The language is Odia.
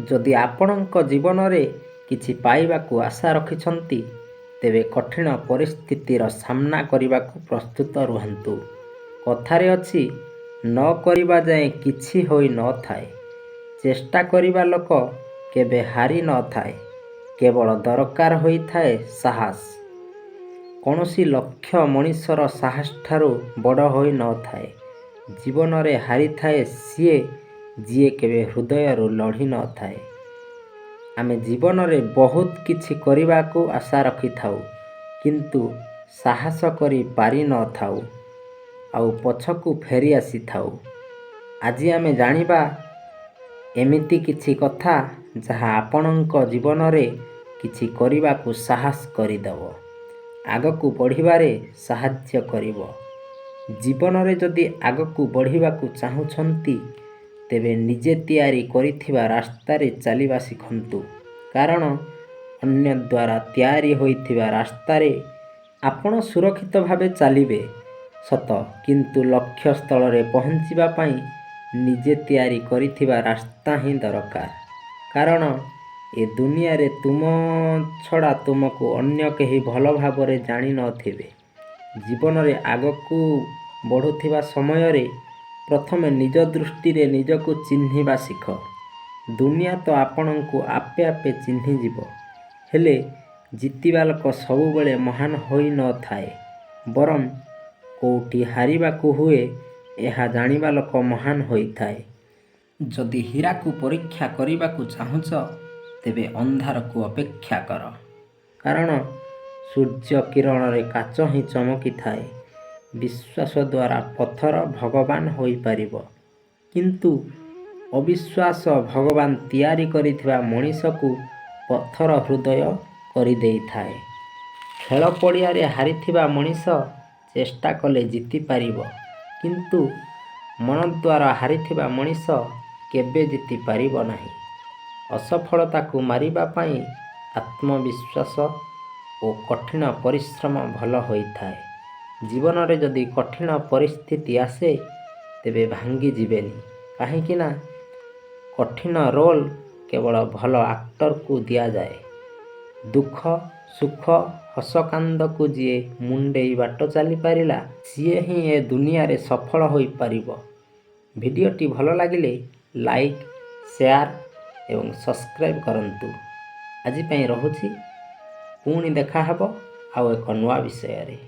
ଯଦି ଆପଣଙ୍କ ଜୀବନରେ କିଛି ପାଇବାକୁ ଆଶା ରଖିଛନ୍ତି, ତେବେ କଠିନ ପରିସ୍ଥିତିର ସାମ୍ନା କରିବାକୁ ପ୍ରସ୍ତୁତ ରୁହନ୍ତୁ। କଥାରେ ଅଛି, ନ କରିବା ଯାଏଁ କିଛି ହୋଇ ନ ଥାଏ। ଚେଷ୍ଟା କରିବା ଲୋକ କେବେ ହାରି ନ ଥାଏ, କେବଳ ଦରକାର ହୋଇଥାଏ ସାହସ। କୌଣସି ଲକ୍ଷ୍ୟ ମଣିଷର ସାହସଠାରୁ ବଡ଼ ହୋଇ ନ ଥାଏ। ଜୀବନରେ ହାରିଥାଏ ସିଏ, ଯିଏ କେବେ ହୃଦୟରୁ ଲଢ଼ି ନ ଥାଏ। ଆମେ ଜୀବନରେ ବହୁତ କିଛି କରିବାକୁ ଆଶା ରଖିଥାଉ, କିନ୍ତୁ ସାହସ କରି ପାରି ନ ଥାଉ ଆଉ ପଛକୁ ଫେରି ଆସିଥାଉ। ଆଜି ଆମେ ଜାଣିବା ଏମିତି କିଛି କଥା, ଯାହା ଆପଣଙ୍କ ଜୀବନରେ କିଛି କରିବାକୁ ସାହସ କରିଦେବ, ଆଗକୁ ବଢ଼ିବାରେ ସାହାଯ୍ୟ କରିବ। ଜୀବନରେ ଯଦି ଆଗକୁ ବଢ଼ିବାକୁ ଚାହୁଁଛନ୍ତି, ତେବେ ନିଜେ ତିଆରି କରିଥିବା ରାସ୍ତାରେ ଚାଲିବା ଶିଖନ୍ତୁ। କାରଣ ଅନ୍ୟ ଦ୍ୱାରା ତିଆରି ହୋଇଥିବା ରାସ୍ତାରେ ଆପଣ ସୁରକ୍ଷିତ ଭାବେ ଚାଲିବେ ସତ, କିନ୍ତୁ ଲକ୍ଷ୍ୟସ୍ଥଳରେ ପହଞ୍ଚିବା ପାଇଁ ନିଜେ ତିଆରି କରିଥିବା ରାସ୍ତା ହିଁ ଦରକାର। କାରଣ ଏ ଦୁନିଆରେ ତୁମ ଛଡ଼ା ତୁମକୁ ଅନ୍ୟ କେହି ଭଲ ଭାବରେ ଜାଣିନଥିବେ। ଜୀବନରେ ଆଗକୁ ବଢ଼ୁଥିବା ସମୟରେ ପ୍ରଥମେ ନିଜ ଦୃଷ୍ଟିରେ ନିଜକୁ ଚିହ୍ନିବା ଶିଖ। ଦୁନିଆ ତ ଆପଣଙ୍କୁ ଆପେ ଆପେ ଚିହ୍ନିଯିବ। ହେଲେ ଜିତିବା ଲୋକ ସବୁବେଳେ ମହାନ ହୋଇ ନ ଥାଏ, ବରଂ କୋଉଠି ହାରିବାକୁ ହୁଏ, ଏହା ଜାଣିବା ଲୋକ ମହାନ ହୋଇଥାଏ। ଯଦି ହୀରାକୁ ପରୀକ୍ଷା କରିବାକୁ ଚାହୁଁଛ, ତେବେ ଅନ୍ଧାରକୁ ଅପେକ୍ଷା କର। କାରଣ ସୂର୍ଯ୍ୟ କିରଣରେ କାଚ ହିଁ ଚମକିଥାଏ। ବିଶ୍ୱାସ ଦ୍ୱାରା ପଥର ଭଗବାନ ହୋଇପାରିବ, କିନ୍ତୁ ଅବିଶ୍ୱାସ ଭଗବାନ ତିଆରି କରିଥିବା ମଣିଷକୁ ପଥର ହୃଦୟ କରିଦେଇଥାଏ। ଖେଳ ପଡ଼ିଆରେ ହାରିଥିବା ମଣିଷ ଚେଷ୍ଟା କଲେ ଜିତିପାରିବ, କିନ୍ତୁ ମନ ଦ୍ୱାରା ହାରିଥିବା ମଣିଷ କେବେ ଜିତିପାରିବ ନାହିଁ। ଅସଫଳତାକୁ ମାରିବା ପାଇଁ ଆତ୍ମବିଶ୍ୱାସ ଓ କଠିନ ପରିଶ୍ରମ ଭଲ ହୋଇଥାଏ। ଜୀବନରେ ଯଦି କଠିନ ପରିସ୍ଥିତି ଆସେ, ତେବେ ଭାଙ୍ଗି ଯିବେନି, କାହିଁକିନା କଠିନ ରୋଲ୍ କେବଳ ଭଲ ଆକ୍ଟରକୁ ଦିଆଯାଏ। ଦୁଃଖ, ସୁଖ, ହସକାନ୍ଦକୁ ଯିଏ ମୁଣ୍ଡେଇ ବାଟ ଚାଲିପାରିଲା, ସିଏ ହିଁ ଏ ଦୁନିଆରେ ସଫଳ ହୋଇପାରିବ। ଭିଡ଼ିଓଟି ଭଲ ଲାଗିଲେ ଲାଇକ୍, ସେୟାର ଏବଂ ସବସ୍କ୍ରାଇବ୍ କରନ୍ତୁ। ଆଜି ପାଇଁ ରହୁଛି। ପୁଣି ଦେଖାହେବ ଆଉ ଏକ ନୂଆ ବିଷୟରେ।